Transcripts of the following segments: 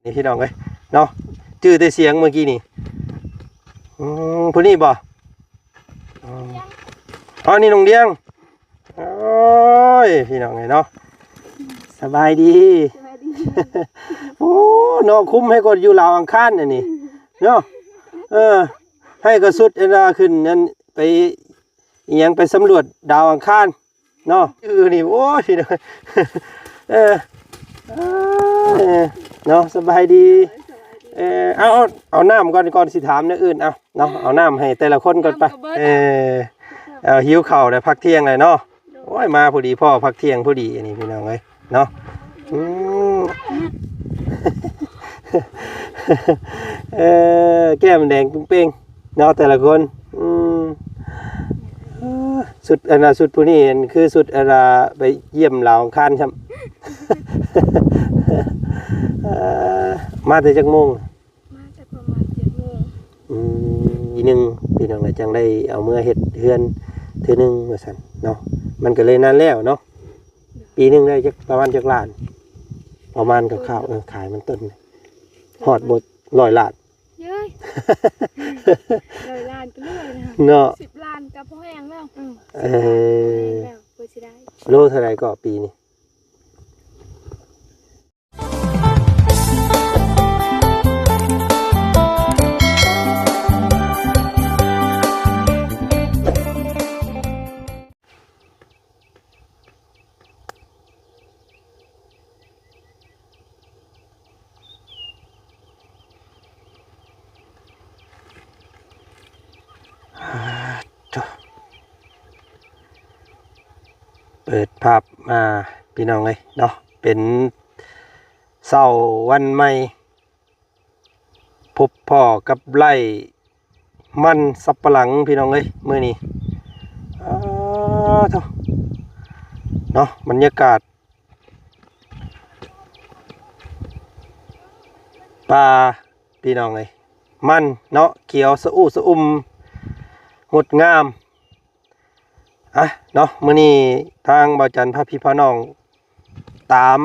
ນີ້ພີ່ນ້ອງເອີຍເນາະ ຈື່ແຕ່ສຽງເມື່ອກີ້ນີ້. ອືມ ຜູ້ນີ້ບໍ່? ອໍ ອໍ ນີ້ນ້ອງດຽງ. ໂອ້ຍ ພີ່ນ້ອງເອີຍເນາະ ສະບາຍດີ. ສະບາຍດີ. ໂອ້ ເນາະ ຄຸ້ມໃຫ້ກວ່າຢູ່ລາວອັງຄານອັນນີ້ເນາະ. ເອີ ໃຫ້ກະຊຸດອັນວ່າຂຶ້ນອັນໄປ ອີ່ຫຍັງ ໄປສຳຫຼວດດາວອັງຄານເນາະ. ເອີ ນີ້ ໂອ້ຍ ພີ່ນ້ອງ ເອີ ເອີ ເນາະ ສະບາຍດີ. ເອີ ເອົາ ເອົາ ເອົານ້ຳກ່ອນ ກ່ອນຊິຖາມແນວອື່ນ ເອົາ ເນາະ ເອົານ້ຳໃຫ້ແຕ່ລະຄົນກ່ອນໄປ. ນ້ຳກໍເບິດ ເອີ ເອົາ ຫິວເຂົ້າແລ້ວ ພັກທ່ຽງແລ້ວເນາະ. ໂດຍ ໂອ້ຍ ມາພໍດີພໍ້ ພັກທ່ຽງພໍດີ ອັນນີ້ພີ່ນ້ອງເອີຍເນາະ. ອືມ ເອີ ແກ້ມແດງເປ່ງໆເນາະ ແຕ່ລະຄົນ. ອືມ ເອີ ຊຸດອັນນ່າ ຊຸດຜູ້ນີ້ ອັນຄືຊຸດອັນນ່າ ໄປຢ້ຽມລາວອັງຄານຊ້ຳ. ເອີ ມາແຕ່ຈັກໂມງ? ມາແຕ່ປະມານເຈັດໂມງ. ອືມ ປີໜຶ່ງ ພີ່ນ້ອງ ແລ້ວຈັ່ງໄດ້ເອົາເມືອເຮັດເຮືອນເທື່ອໜຶ່ງວ່າຊັ້ນເນາະ. ມັນກໍເລີຍນານແລ້ວເນາະ. ໂດຍ ປີໜຶ່ງໄດ້ຈັກ ປະມານຈັກລ້ານ? ປະມານຄ່າວໆ ເອີ ຂາຍມັນຕົ້ນ ຮອດບໍ່ຮ້ອຍລ້ານ? ເອີຍ ຮ້ອຍລ້ານກໍເລີຍນະ ເນາະ ສິບລ້ານກໍພໍແຮງແລ້ວ. ເອີ ເອີ ສິບລ້ານກໍພໍແຮງແລ້ວ ເພື່ອຊິໄດ້. ໂລເທົ່າໃດກໍປີນີ້? ເປີດພາບມາ ພີ່ນ້ອງເອີຍເນາະ ເປັນເຊົ້າວັນໃໝ່ ພົບພໍ້ກັບໄຮ່ມັນສັບປະຫຼັງ ພີ່ນ້ອງເອີຍ ມື້ນີ້. ອ້າໂທ້ ເນາະ ບັນຍາກາດປ່າ ພີ່ນ້ອງເອີຍ ມັນເນາະ ຂຽວສະອຸສະອຸ່ມ ງົດງາມ. ອ່ະເນາະ ມື້ນີ້ທາງບ່າວຈັນພາພີ່ພານ້ອງຕາມ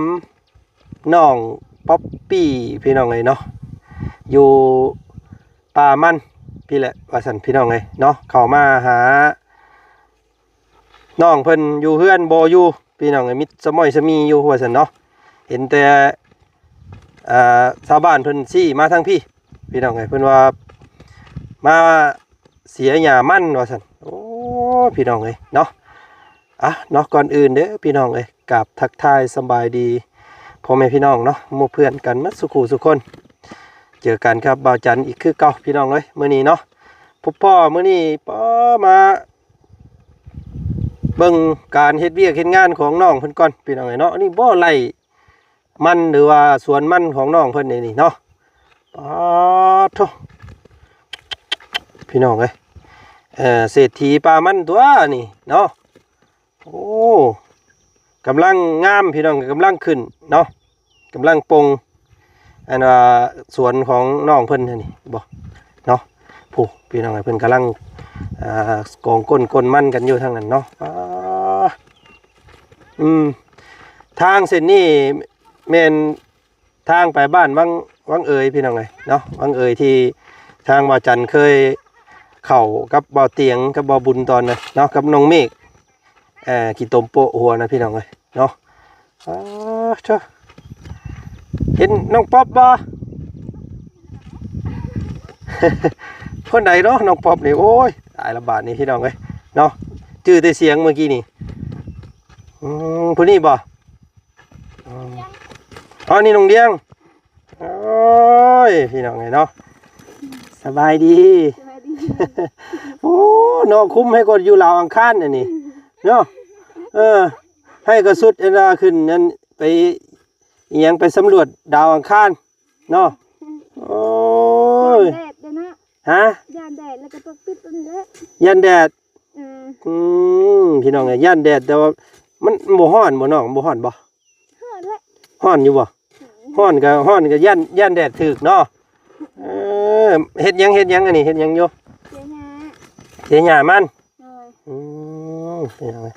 ນ້ອງປັອບປີ້ ພີ່ນ້ອງເອີຍເນາະ ຢູ່ປ່າມັນພີ້ແຫຼະວ່າຊັ້ນ ພີ່ນ້ອງເອີຍເນາະ. ເຂົ້າມາຫານ້ອງເພິ່ນຢູ່ເຮືອນບໍ່ຢູ່ ພີ່ນ້ອງເອີຍ ມິດສະມ້ອຍສະມີຢູ່ວ່າຊັ້ນເນາະ. ເຫັນແຕ່ ອ່າ ຊາວບ້ານເພິ່ນຊີ້ມາທາງພີ້ ພີ່ນ້ອງເອີຍ ເພິ່ນວ່າມາເສຍຫຍ້າມັນວ່າຊັ້ນ. ໂອ້ ພີ່ນ້ອງເອີຍເນາະ. ອ່ະເນາະ ກ່ອນອື່ນເດີພີ່ນ້ອງເອີຍ ກາບທັກທາຍສະບາຍດີພໍ່ແມ່ພີ່ນ້ອງເນາະ ໝູ່ເພື່ອນກັນໝົດສູ່ຄູ່ສູ່ຄົນ. ເຈີກັນກັບບ່າວຈັນອີກຄືເກົ່າ ພີ່ນ້ອງເອີຍ ມື້ນີ້ເນາະ. ພົບພໍ້ມື້ນີ້ ປໍ ມາເບິ່ງການເຮັດວຽກເຮັດງານຂອງນ້ອງເພິ່ນກ່ອນ ພີ່ນ້ອງເອີຍເນາະ. ນີ້ບໍ່ໄລ່ ມັນ ຫຼືວ່າສວນມັນຂອງນ້ອງເພິ່ນນີ້ເນາະ. ປາດໂທ້ ພີ່ນ້ອງເອີຍ ເອີ ເສດຖີປ່າມັນຕົວະນີ້ເນາະ. ໂອ້ ກຳລັງງາມ ພີ່ນ້ອງ ກຳລັງຂຶ້ນເນາະ ກຳລັງປົ່ງ ອັນວ່າສວນຂອງນ້ອງເພິ່ນນີ້ບໍ່ເນາະ. ຜູ້ ພີ່ນ້ອງເອີຍ ເພິ່ນກຳລັງ ອ່າ ກອງກົ້ນ ກົ້ນມັນກັນຢູ່ທາງນັ້ນເນາະ. ປາ ອືມ ທາງເສັ້ນນີ້ແມ່ນທາງໄປບ້ານວັງ ວັງເອີຍ ພີ່ນ້ອງເອີຍເນາະ ວັງເອີຍ ທີ່ທາງບ່າວຈັນເຄີຍເຂົ້າກັບບ່າວຕຽງ ກັບບ່າວບຸນຕອນນັ້ນເນາະ ກັບນ້ອງເມກ ເອີ ຂີ້ຕົມໂປະຫົວນະ ພີ່ນ້ອງເອີຍເນາະ. ອາ ເຈົ້າ ເຫັນນ້ອງປັອບບໍ່? ຄົນໃດເນາະນ້ອງປັອບນີ້? ໂອ້ຍ ຕາຍລະບາດນີ້ ພີ່ນ້ອງເອີຍເນາະ ຈື່ແຕ່ສຽງເມື່ອກີ້ນີ້. ອືມ ຜູ້ນີ້ບໍ່? ອໍ ອໍ ນີ້ນ້ອງດຽງ. ໂອ້ຍ ພີ່ນ້ອງເອີຍເນາະ ສະບາຍດີ. ສະບາຍດີ. ໂອ້ ເນາະ ຄຸ້ມໃຫ້ກວ່າຢູ່ລາວອັງຄານອັນນີ້ເນາະ. ເອີ ໃຫ້ກະຊຸດອັນວ່າຂຶ້ນອັນໄປ ອີ່ຫຍັງ ໄປສຳຫຼວດດາວອັງຄານເນາະ. ໂອ້ຍ ຢ້ານແດດເດ້ເນາະ. ຮະ? ຢ້ານແດດ ແລ້ວກໍປົກປິດຕົວນີ້ແຫຼະ ຢ້ານແດດ. ເອີ ອືມ ພີ່ນ້ອງເອີຍ ຢ້ານແດດ ແຕ່ວ່າມັນບໍ່ຮ້ອນບໍ່ນ້ອງ? ບໍ່ຮ້ອນບໍ່? ຮ້ອນແຫຼະ. ຮ້ອນຢູ່ບໍ່? ຮ້ອນ ຮ້ອນກໍ ຮ້ອນກໍຢ້ານ ຢ້ານແດດຖືກເນາະ. ເອີ ເຮັດຫຍັງ ເຮັດຫຍັງອັນນີ້ ເຮັດຫຍັງຢູ່? ເສຍຫຍ້າ ເສຍຫຍ້າມັນ. ໂດຍ. ອືມ ພີ່ນ້ອງເອີຍ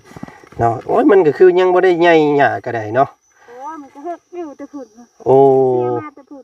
ເນາະ ໂອ້ຍ ມັນກໍຄືຍັງບໍ່ໄດ້ໃຫຍ່ ຫຍ້າກໍໄດ້ເນາະ. ໂອ້ ມັນກໍເຮັດຢູ່ແຕ່ພຸ້ນ. ໂອ້ ເສຍມາແຕ່ພຸ້ນ.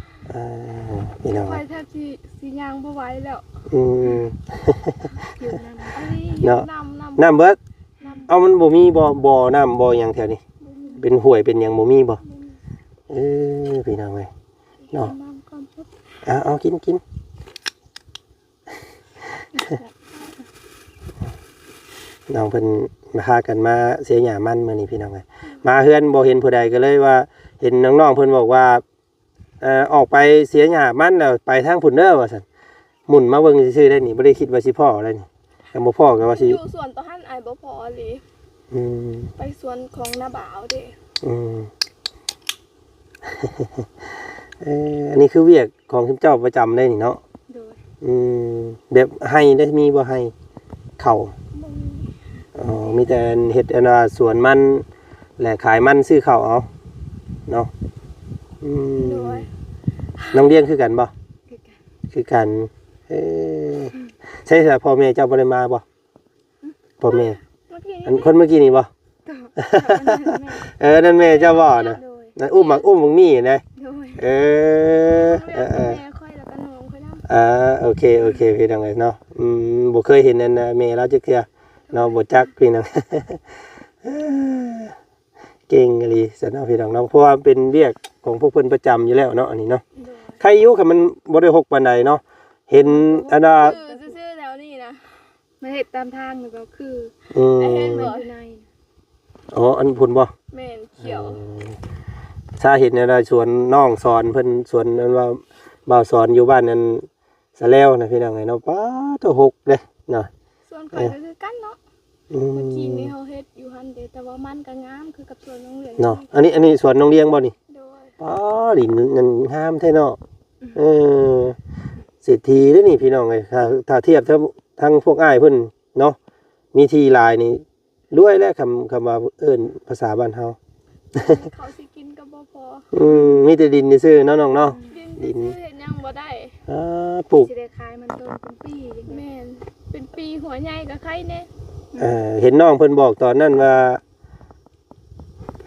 ອ່າ ພີ່ນ້ອງ ຂ້ອຍແທບຊິ ຊິຍ່າງບໍ່ໄຫວແລ້ວ. ອືມ ຫິວນ້ຳ ອັນນີ້ຫິວ ເນາະ ນ້ຳ ນ້ຳ ນ້ຳເບິດ. ນ້ຳ ເອົ້າ ມັນບໍ່ມີບໍ່ ບໍ່ນ້ຳບໍ່ຫຍັງແຖວນີ້? ບໍ່ມີ. ເປັນຫ້ວຍເປັນຫຍັງບໍ່ມີບໍ່? ບໍ່ມີ. ເອີ ພີ່ນ້ອງເອີຍ ເນາະ. ກິນນ້ຳກ່ອນ ເອົາ ເອົາ ກິນ ກິນ. ນ້ອງເພິ່ນພາກັນມາເສຍຫຍ້າມັນມື້ນີ້ ພີ່ນ້ອງເອີຍ. ມາເຮືອນບໍ່ເຫັນຜູ້ໃດ ກໍເລີຍວ່າເຫັນນ້ອງໆເພິ່ນບອກວ່າ ເອີ່ ອອກໄປເສຍຫຍ້າມັນແລ້ວໄປທາງພຸ້ນເດີວ່າຊັ້ນ. ໝຸ່ນມາເບິ່ງຊື່ໆໄດ໋ນີ້ ບໍ່ໄດ້ຄິດວ່າຊິພໍ້ໄດ໋ນີ້. ຄັນບໍ່ພໍ້ກໍວ່າຊິ ຢູ່ສວນໂຕຫັ້ນ ອ້າຍ ບໍ່ພໍ້ອີ່ຫຼີ. ອືມ ໄປສວນຂອງນ້າບ່າວເດ້. ອືມ ເອີ ອັນນີ້ຄືວຽກຂອງຊຸມເຈົ້າປະຈຳເດ້ນີ້ເນາະ? ໂດຍ. ອືມ ແບບໄຮ່ເດ້ ມີບໍ່ໄຮ່ເຂົ້າ? ບໍ່ມີ. ອໍ ມີແຕ່ເຮັດອັນວ່າສວນມັນ ແລະຂາຍມັນຊື້ເຂົ້າເອົາເນາະ. ອືມ ໂດຍ. ນ້ອງລຽງຄືກັນບໍ່? ຄືກັນ. ຄືກັນ. ເອີ ໃຊ່ ພໍ່ແມ່ເຈົ້າບໍ່ໄດ້ມາບໍ່? ພໍ່ແມ່ ເມື່ອກີ້ນີ້ ອັນຄົນເມື່ອກີ້ນີ້ບໍ່? ກໍ ເອີ ນັ້ນແມ່ເຈົ້າບໍ່ນະ? ໂດຍ. ນັ້ນອຸ້ມບັກ ອຸ້ມບັກໝີ້ນະ? ໂດຍ. ເອີ ເອີ ເອີ ແມ່ຂ້ອຍ ແລ້ວກໍນ້ອງຂ້ອຍນຳ. ອ່າ ໂອເຄ ໂອເຄ ພີ່ນ້ອງເອີຍເນາະ. ອືມ ບໍ່ເຄີຍເຫັນອັນນະ ແມ່ລາວຈັກເທື່ອເນາະ ບໍ່ຈັກພີ່ນ້ອງ. ເກັ່ງອີ່ຫຼີຊັ້ນເນາະ ພີ່ນ້ອງເນາະ ເພາະວ່າເປັນວຽກຂອງພວກເພິ່ນປະຈຳຢູ່ແລ້ວເນາະ ອັນນີ້ເນາະ. ໂດຍ. ໄຄຢູ່ ຄັນມັນບໍ່ໄດ້ຮົກປານໃດເນາະ. ເຫັນອັນວ່າ ຊື່ໆແຖວນີ້ນະ ມາເຮັດຕາມທາງນີ້ກໍຄື ອືມ ໄດ້ເຫັນບໍ່? ຢູ່ໃນ ອໍ ອັນພຸ້ນບໍ່? ແມ່ນ ຂຽວ. ເອີ ຖ້າເຫັນແນວໃດ ສວນນ້ອງສອນເພິ່ນ ສວນອັນວ່າບ່າວສອນຢູ່ບ້ານນັ້ນ ສະແລວນະ ພີ່ນ້ອງເອີຍເນາະ. ປ້າດ ໂທ້ ຮົກເດ້ເນາະ. ສວນຂ້ອຍ ເອີ ກໍຄືກັນເນາະ. ອືມ ເມື່ອກີ້ນີ້ເຮົາເຮັດຢູ່ຫັ້ນເດ້ ແຕ່ວ່າມັນກໍງາມຄືກັບສວນນ້ອງລຽງເນາະ. ອັນນີ້ ອັນນີ້ສວນນ້ອງລຽງບໍ່ນີ້? ໂດຍ. ປ້າ ດິນນັ້ນງາມແທ້ເນາະ. ເອີ ເສດຖີເດ້ນີ້ ພີ່ນ້ອງເອີຍ. ຖ້າ ຖ້າທຽບທາງ ທາງພວກອ້າຍເພິ່ນເນາະ ມີທີ່ຫຼາຍນີ້ ລວຍແລ້ວ ຄຳ ຄຳວ່າເອີ້ນພາສາບ້ານເຮົາ. ເຂົ້າຊິກິນກໍບໍ່ພໍ. ອືມ ມີແຕ່ດິນຊື່ໆເນາະ ນ້ອງເນາະ. ອືມ ດິນ ດິນຊື່ໆ ເຮັດຫຍັງບໍ່ໄດ້. ອ່າ ປູກ ຊິໄດ້ຂາຍມັນຕົ້ນເປັນປີ. ແມ່ນ ເປັນປີ ຫົວໃຫຍ່ກໍໄຄແດ່. ເອີ ເຫັນນ້ອງເພິ່ນບອກຕອນນັ້ນວ່າ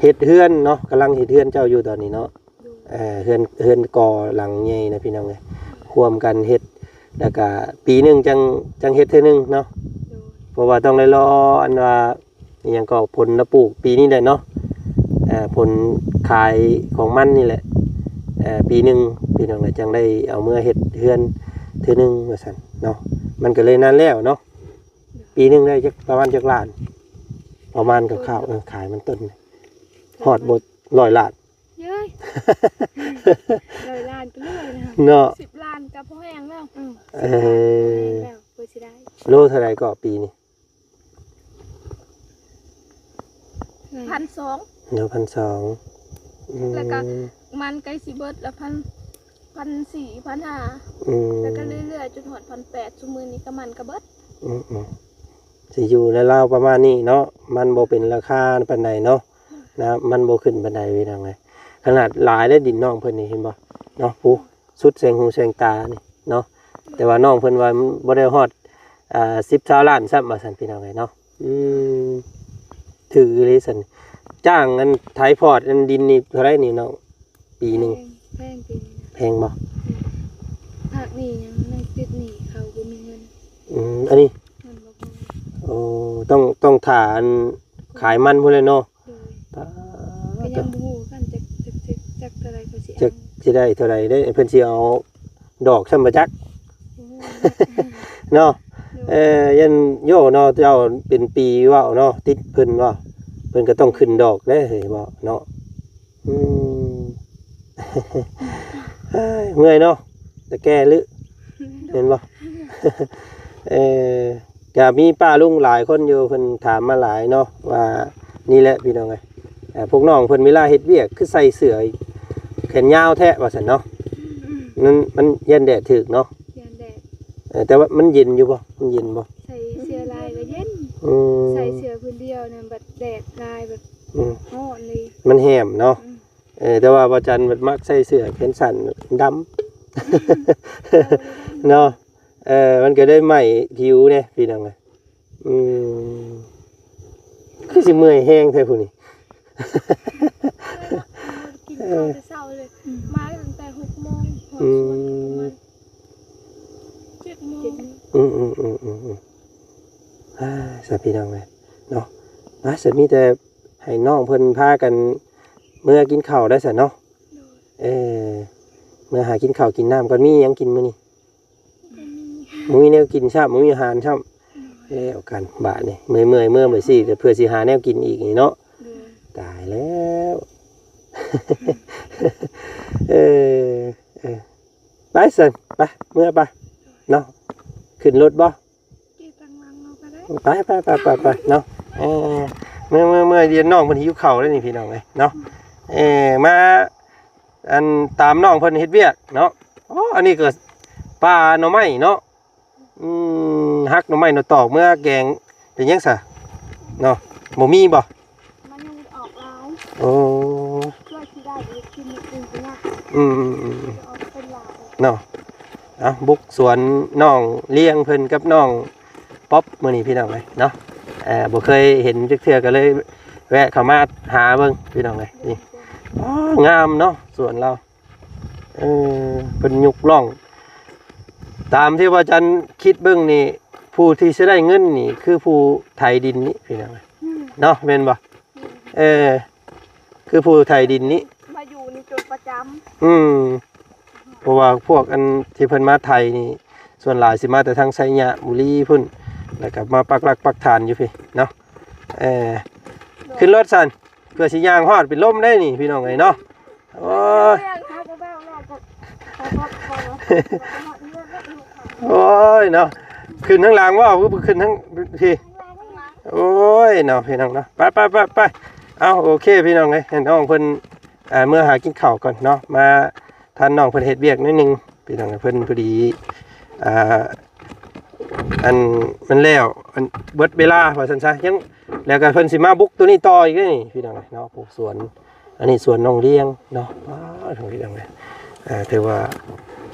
ເຮັດເຮືອນເນາະ ກຳລັງເຮັດເຮືອນເຈົ້າຢູ່ຕອນນີ້ເນາະ. ໂດຍ. ເອີ ເຮືອນ ເຮືອນກໍ່ຫຼັງໃຫຍ່ນະ ພີ່ນ້ອງເອີຍ. ຮ່ວມກັນເຮັດ ແລ້ວກະປີໜຶ່ງຈັ່ງ ຈັ່ງເຮັດເທື່ອໜຶ່ງເນາະ. ໂດຍ. ເພາະວ່າຕ້ອງໄດ້ລໍອັນວ່າ ອີ່ຫຍັງກໍ ຜົນລະປູກປີນີ້ແຫຼະເນາະ. ເອີ ຜົນຂາຍຂອງມັນນີ້ແຫຼະ ເອີ ປີໜຶ່ງ ພີ່ນ້ອງເອີຍ ຈັ່ງໄດ້ເອົາເມືອເຮັດເຮືອນເທື່ອໜຶ່ງວ່າຊັ້ນເນາະ. ມັນກໍເລີຍນານແລ້ວເນາະ. ປີໜຶ່ງໄດ້ຈັກ ປະມານຈັກລ້ານ? ປະມານຄ່າວໆ ເອີ ຂາຍມັນຕົ້ນ ຮອດບໍ່ຮ້ອຍລ້ານ? ເອີຍ ຮ້ອຍລ້ານກໍເຫຼືອນະ ເນາະ. ສິບລ້ານກໍພໍແຮງແລ້ວ. ເອີ ເອີ ສິບລ້ານກໍພໍແຮງແລ້ວ ເພື່ອຊິໄດ້. ໂລເທົ່າໃດກໍປີນີ້? ພັນສອງ. ໂລພັນສອງ. ອືມ ແລ້ວກໍມັນໃກ້ຊິເບິດລະ ພັນ ພັນສີ່ ພັນຫ້າ. ອືມ ແລ້ວກໍເລື້ອຍໆຈົນຮອດພັນແປດ. ຊຸມື້ນີ້ກໍມັນກໍເບິດ. ອືມໆ ຊິຢູ່ລາວໆປະມານນີ້ເນາະ. ມັນບໍ່ເປັນລາຄາປານໃດເນາະ ນະ ມັນບໍ່ຂຶ້ນປານໃດ ພີ່ນ້ອງເອີຍ. ຂະໜາດຫຼາຍເດ້ ດິນນ້ອງເພິ່ນນີ້ ເຫັນບໍ່ເນາະ ຜູ້ ສຸດແສງຫູແສງຕານີ້ເນາະ. ແຕ່ວ່ານ້ອງເພິ່ນວ່າມັນບໍ່ໄດ້ຮອດ ອ່າ ສິບ ຊາວລ້ານຊ້ຳວ່າຊັ້ນ ພີ່ນ້ອງເອີຍເນາະ. ອືມ ຖືກອີ່ຫຼີຊັ້ນ. ຈ້າງອັນໄຖພອດອັນດິນນີ້ເທົ່າໃດນີ້ນ້ອງ ປີໜຶ່ງ? ແພງ ແພງປີນີ້ນະ. ແພງບໍ່? ອືມ ພາກໜີ້ຫຍັງ ຍັງຕິດໜີ້ເຂົາ ບໍ່ມີເງິນ. ອືມ ອັນນີ້ ມັນບໍ່ພໍ. ໂອ້ ຕ້ອງ ຕ້ອງຖ້າອັນຂາຍມັນພຸ້ນແຫຼະເນາະ. ໂດຍ. ປາດ ກໍຍັງບໍ່ຮູ້ຄືກັນ ຈັກ ຈັກ ຈັກ ຈັກເທົ່າໃດເຂົາຊິເອົາ ຈັກຊິໄດ້ເທົ່າໃດເດ້ ເພິ່ນຊິເອົາດອກຊ້ຳບໍ່ຈັກ ໂອ້ ເນາະ. ໂດຍ. ເອີ ຢ້ານໂຍເນາະ ເຈົ້າເປັນປີເວົ້າເນາະ ຕິດເພິ່ນເວົ້າ ເພິ່ນກໍຕ້ອງຂຶ້ນດອກເດ້ ເຮີ້ຍ ເວົ້າເນາະ. ອືມ ເມື່ອຍເນາະ ແຕ່ແກ່ລຶ ແມ່ນບໍ່? ເອີ ກະມີປ້າລຸງຫຼາຍຄົນຢູ່ ເພິ່ນຖາມມາຫຼາຍເນາະ ວ່ານີ້ແຫຼະ ພີ່ນ້ອງເອີຍ ເອີ ພວກນ້ອງເພິ່ນເວລາເຮັດວຽກຄືໃສ່ເສື້ອແຂນຍາວແທ້ ວ່າຊັ້ນເນາະ. ອືມໆ ມັນ ມັນຢ້ານແດດຖືກເນາະ ຢ້ານແດດ. ເອີ ແຕ່ວ່າມັນເຢັນຢູ່ບໍ່? ມັນເຢັນບໍ່? ໃສ່ເສື້ອຫຼາຍກໍເຢັນ. ອືມ ໃສ່ເສື້ອພື້ນດຽວນັ້ນ ບັດແດດຫຼາຍ ແບບ ອືມ ຮ້ອນເລີຍ ມັນແຫ້ມເນາະ. ອືມ ເອີ ແຕ່ວ່າບ່າວຈັນມັກໃສ່ເສື້ອແຂນສັ້ນດຳ ເນາະ. ເອີ ມັນກໍໄດ້ໄໝ້ຜິວແດ່ ພີ່ນ້ອງເອີຍ. ອືມ ຄືຊິເມື່ອຍແຮງແທ້ຜູ້ນີ້. ກິນເຂົ້າແຕ່ເຊົ້າເລີຍ ມາຕັ້ງແຕ່ຫົກໂມງ ຮອດສວນກໍປະມານເຈັດໂມງ. ອືມໆໆໆໆ ອ່າ ຊະ ພີ່ນ້ອງເອີຍເນາະ. ອ່າ ຊະ ມີແຕ່ໃຫ້ນ້ອງເພິ່ນພາກັນເມືອກິນເຂົ້າໄດ້ຊະເນາະ. ເອີ ເມືອຫາກິນເຂົ້າກິນນ້ຳກ່ອນ. ມີຫຍັງກິນມື້ນີ້? ບໍ່ມີແນວກິນຊ້ຳ ບໍ່ມີອາຫານຊ້ຳ. ແລ້ວກັນບາດນີ້ ເມື່ອຍໆ ເມືອໄປຊິ ເພື່ອຊິຫາແນວກິນອີກນີ້ເນາະ. ຕາຍແລ້ວ ເອີ ເອີ ໄປຊັ້ນ ໄປ ເມືອໄປເນາະ. ຂຶ້ນລົດບໍ່? ໄປໆໆໆ ເນາະ. ເອີ ເມື່ອ ເມື່ອ ເມື່ອດຽວນ້ອງເພິ່ນຫິວເຂົ້າແລ້ວນີ້ ພີ່ນ້ອງເອີຍເນາະ. ເອີ ມາ ອັນ ຕາມນ້ອງເພິ່ນເຮັດວຽກເນາະ. ອໍ ອັນນີ້ກໍປ່າໜໍ່ໄມ້ເນາະ. ອືມ ຫັກໜໍ່ໄມ້ໜໍ່ຕອກເມືອແກງ ເປັນຫຍັງຊະເນາະ? ບໍ່ມີບໍ່? ມັນຍັງບໍ່ໄດ້ອອກຫຼາຍ. ໂອ້ ເພື່ອຊິໄດ້ອີກກິນມື້ອື່ນກໍຍາກ. ອືມໆໆ ອອກເປັນຫຼາຍເນາະ. ເອົາ ບຸກສວນນ້ອງລ້ຽງເພິ່ນກັບນ້ອງປັອບມື້ນີ້ ພີ່ນ້ອງເອີຍເນາະ. ເອີ ບໍ່ເຄີຍເຫັນຈັກເທື່ອ ກໍເລີຍແວະເຂົ້າມາຫາເບິ່ງ ພີ່ນ້ອງເອີຍ. ນີ້ ອໍ ງາມເນາະ ສວນລາວ. ເອີ ເພິ່ນຍົກລ່ອງ ຕາມທີ່ວ່າຈັນຄິດເບິ່ງນີ້ ຜູ້ທີ່ຊິໄດ້ເງິນນີ້ຄືຜູ້ໄຖດິນນີ້ ພີ່ນ້ອງເອີຍ ອືມ ເນາະ ແມ່ນບໍ່? ອືມ ເອີ ຄືຜູ້ໄຖດິນນີ້ ມາຢູ່ນີ້ຈົນປະຈຳ. ອືມ ເພາະວ່າພວກອັນທີ່ເພິ່ນມາໄຖນີ້ ສ່ວນຫຼາຍຊິມາແຕ່ທາງໄຊຍະບູລີພຸ້ນ ແລ້ວກໍມາປັກຫຼັກປັກຖານຢູ່ພີ້ເນາະ. ເອີ ຂຶ້ນລົດຊັ້ນ ເພື່ອຊິຍ່າງຮອດເປັນລົມໄດ້ນີ້ ພີ່ນ້ອງເອີຍເນາະ. ໂອ້ຍ ໂອ້ຍເນາະ ຂຶ້ນທາງຫຼັງບໍ່ ຄືຂຶ້ນທາງພີ້? ໂອ້ຍເນາະ ພີ່ນ້ອງເນາະ. ໄປໆໆໆ ເອົາ ໂອເຄ ພີ່ນ້ອງເອີຍ ໃຫ້ນ້ອງເພິ່ນ ເອີ ເມືອຫາກິນເຂົ້າກ່ອນເນາະ. ມາ ທ່ານນ້ອງເພິ່ນເຮັດວຽກໜ້ອຍໜຶ່ງ ພີ່ນ້ອງ ເພິ່ນພໍດີ ອ່າ ອັນ ມັນແລ້ວ ອັນ ເບິດເວລາວ່າຊັ້ນຊະ ຍັງ ແລ້ວກໍເພິ່ນຊິມາບຸກໂຕນີ້ຕໍ່ອີກເດ້ນີ້ ພີ່ນ້ອງເນາະ. ປູກສວນ ອັນນີ້ສວນນ້ອງລ້ຽງເນາະ. ວ້າວ ພີ່ນ້ອງເອີຍ ອ່າ ຖືວ່າ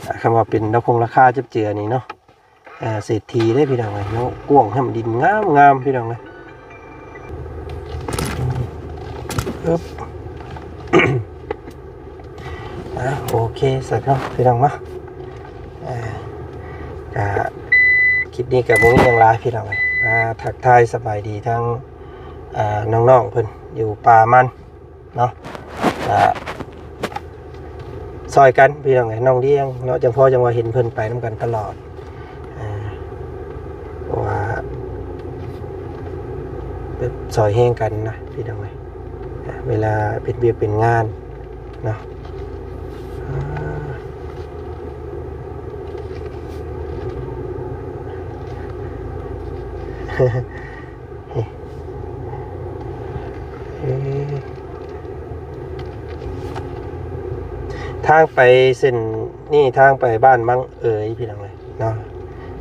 ອ່າ ຄຳວ່າເປັນລາຄງລາຄາຈັບເຈືອນີ້ເນາະ. ອ່າ ເສດຖີເດ້ພີ່ນ້ອງເອີຍເນາະ. ກວ້າງແຮມ ດິນງາມໆ ພີ່ນ້ອງເອີຍ. ອຶບ ອ່າ ໂອເຄ ຊັ້ນເນາະ ພີ່ນ້ອງເນາະ. ອ່າ ກະ ຄລິບນີ້ກະບໍ່ມີຫຍັງຫຼາຍ ພີ່ນ້ອງເອີຍ ມາທັກທາຍສະບາຍດີທັງ ອ່າ ນ້ອງໆ ເພິ່ນຢູ່ປ່າມັນ ເນາະ ກະຊ່ອຍກັນພີ່ນ້ອງເອີຍ ນ້ອງລ້ຽງເນາະ ຈັ່ງພໍຈັ່ງວ່າເຫັນເພິ່ນໄປນຳກັນຕະຫຼອດ ເອີ ເພາະວ່າແບບຊ່ອຍແຮງກັນນະພີ່ນ້ອງເອີຍ ເວລາເຮັດວຽກເປັນງານເນາະ. ເອີ ທາງໄປເສັ້ນນີ້ ທາງໄປບ້ານມັງເອີຍ ພີ່ນ້ອງເອີຍເນາະ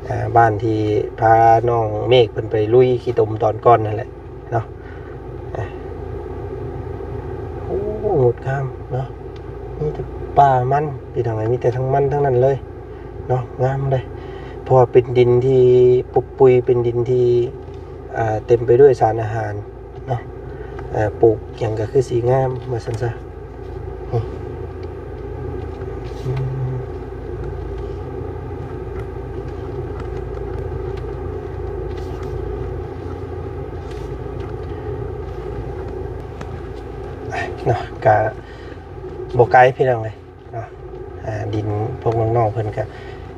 ເອີ ບ້ານທີ່ພານ້ອງເມກເພິ່ນໄປລຸຍຂີ້ຕົມຕອນກ່ອນນັ້ນແຫຼະເນາະ. ໂອ້ ງົດງາມເນາະ ມີແຕ່ປ່າມັນ ພີ່ນ້ອງເອີຍ ມີແຕ່ທັງມັນທັງນັ້ນເລີຍເນາະ. ງາມເດ້ ເພາະວ່າເປັນດິນທີ່ປຸກປຸຍ ເປັນດິນທີ່ ອ່າ ເຕັມໄປດ້ວຍສານອາຫານເນາະ ເອີ ປູກຫຍັງກໍຄືຊິງາມວ່າຊັ້ນຊະ. ເນາະ ກະບໍ່ໄກພີ່ນ້ອງເອີຍເນາະ ອ່າ ດິນພວກນ້ອງໆເພິ່ນກະ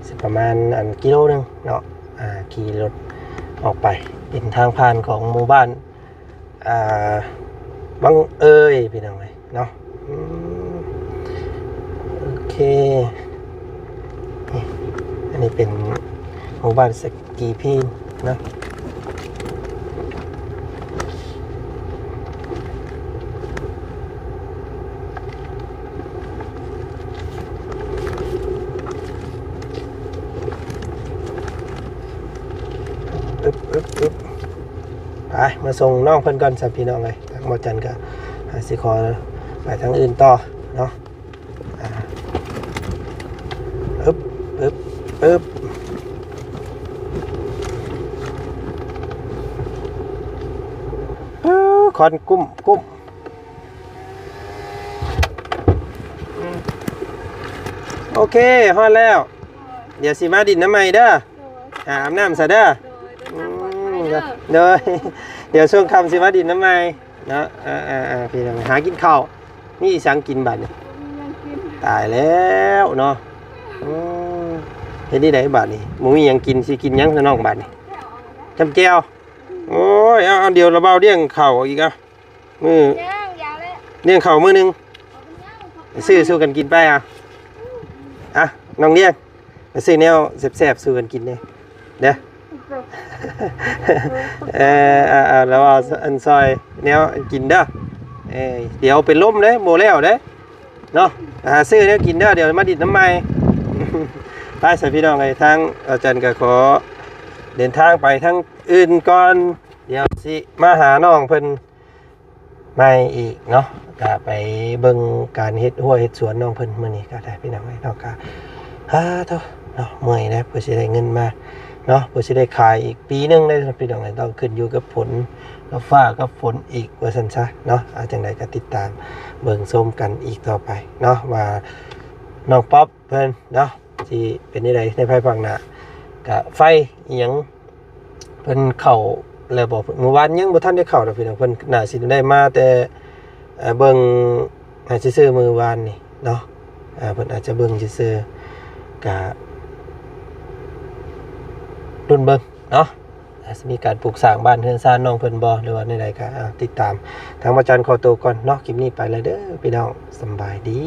ຊິປະມານ ອັນ ກິໂລໜຶ່ງເນາະ ອ່າ ຂີ່ລົດອອກໄປ ເປັນທາງຜ່ານຂອງໝູ່ບ້ານ ອ່າ ບັງເອີຍ ພີ່ນ້ອງເອີຍເນາະ. ອືມ ໂອເຄ ອັນນີ້ເປັນໝູ່ບ້ານສະກີພີນເນາະ. ອຶບ ອຶບ ອຶບ ໄປ ມາສົ່ງນ້ອງເພິ່ນກ່ອນຊະ ພີ່ນ້ອງເອີຍ. ທາງບໍ່ຈັນກໍ ອ່າ ຊິຂໍໄປທາງອື່ນຕໍ່ເນາະ. ອາ ອຶບ ອຶບ ອຶບ ເອີ ຄວັນກຸ້ມ ກຸ້ມ. ໂອເຄ ຮອດແລ້ວ ດຽວຊິມາດິນນຳໃໝ່ເດີ ອາບນ້ຳຊະເດີ ໂດຍ ເດີນທາງປອດໄພເດີ ໂດຍ ດຽວຊ່ວງຄ່ຳຊິມາດິນນຳໃໝ່ເນາະ ເອີໆໆ ພີ່ນ້ອງ ຫາກິນເຂົ້າ ມີອີ່ສັງກິນບາດນີ້ ບໍ່ມີຫຍັງກິນ ຕາຍແລ້ວເນາະ ອືມ ເຮັດແນວໃດບາດນີ້ ບໍ່ມີຫຍັງກິນ ຊິກິນຫຍັງຊະນ້ອງບາດນີ້ ຈ້ຳແຈ່ວ ໂອ້ຍ ເອົາ ເອົາ ດຽວລະບ່າວລ້ຽງເຂົ້າອີກ ເອົາ ມື້ ຍ່າງຢາວແຫຼະ ລ້ຽງເຂົ້າມື້ໜຶ່ງ ເອົາໄປຍ່າງ ຊື້ສູ່ກັນກິນໄປ ເອົາ ອ່ະ ນ້ອງລ້ຽງ ໄປຊື້ແນວແຊບໆສູ່ກັນກິນເດີ ເດີ ເອີ ເອົາ ລະບ່າວອັນຊ່ອຍແນວກິນເດີ ເອີ ດຽວເປັນລົມເດ້ ບໍ່ແລ້ວເດ້ ເນາະ ໄປຫາຊື້ແນວກິນເດີ ດຽວມາດິນນຳໃໝ່ ໄປຊະພີ່ນ້ອງເອີຍ ທາງອາຈານກໍຂໍເດີນທາງໄປທາງອື່ນກ່ອນ ດຽວຊິມາຫານ້ອງເພິ່ນໃໝ່ອີກເນາະ ກະໄປເບິ່ງການເຮັດຮົ້ວເຮັດສວນນ້ອງເພິ່ນມື້ນີ້ກໍໄດ້ພີ່ນ້ອງເອີຍເນາະ ກະ ອາ ໂທ້ ເນາະ ເມື່ອຍເດ້ ເພື່ອຊິໄດ້ເງິນມາເນາະ ເພື່ອຊິໄດ້ຂາຍອີກປີໜຶ່ງເດ້ພີ່ນ້ອງເອີຍ ຕ້ອງຂຶ້ນຢູ່ກັບຝົນ ກັບຟ້າກັບຝົນອີກວ່າຊັ້ນຊະເນາະ ອາ ຈັ່ງໃດກໍຕິດຕາມເບິ່ງຊົມກັນອີກຕໍ່ໄປເນາະ ວ່ານ້ອງປັອບເພິ່ນເນາະ ຊິເປັນແນວໃດໃນພາຍພາກໜ້າ ກະໄຟອີ່ຫຍັງເພິ່ນເຂົ້າແລ້ວບໍ່ ມື້ວານຍັງບໍ່ທັນໄດ້ເຂົ້າດອກພີ່ນ້ອງ ເພິ່ນໜ້າຊິໄດ້ມາແຕ່ ເອີ ເບິ່ງໃຫ້ຊື່ໆ ມື້ວານນີ້ເນາະ ເອີ ເພິ່ນອາດຈະເບິ່ງຊື່ໆ ກະລຸ້ນເບິ່ງເນາະ ອາດຊິມີການປຸກສ້າງບ້ານເຮືອນຊານນ້ອງເພິ່ນບໍ່ ຫຼືວ່າແນວໃດກໍ ອ່າ ຕິດຕາມ ທາງວັນຈັນຂໍໂຕກ່ອນເນາະ ຄລິບນີ້ໄປແລ້ວເດີພີ່ນ້ອງ ສຳບາຍດີ.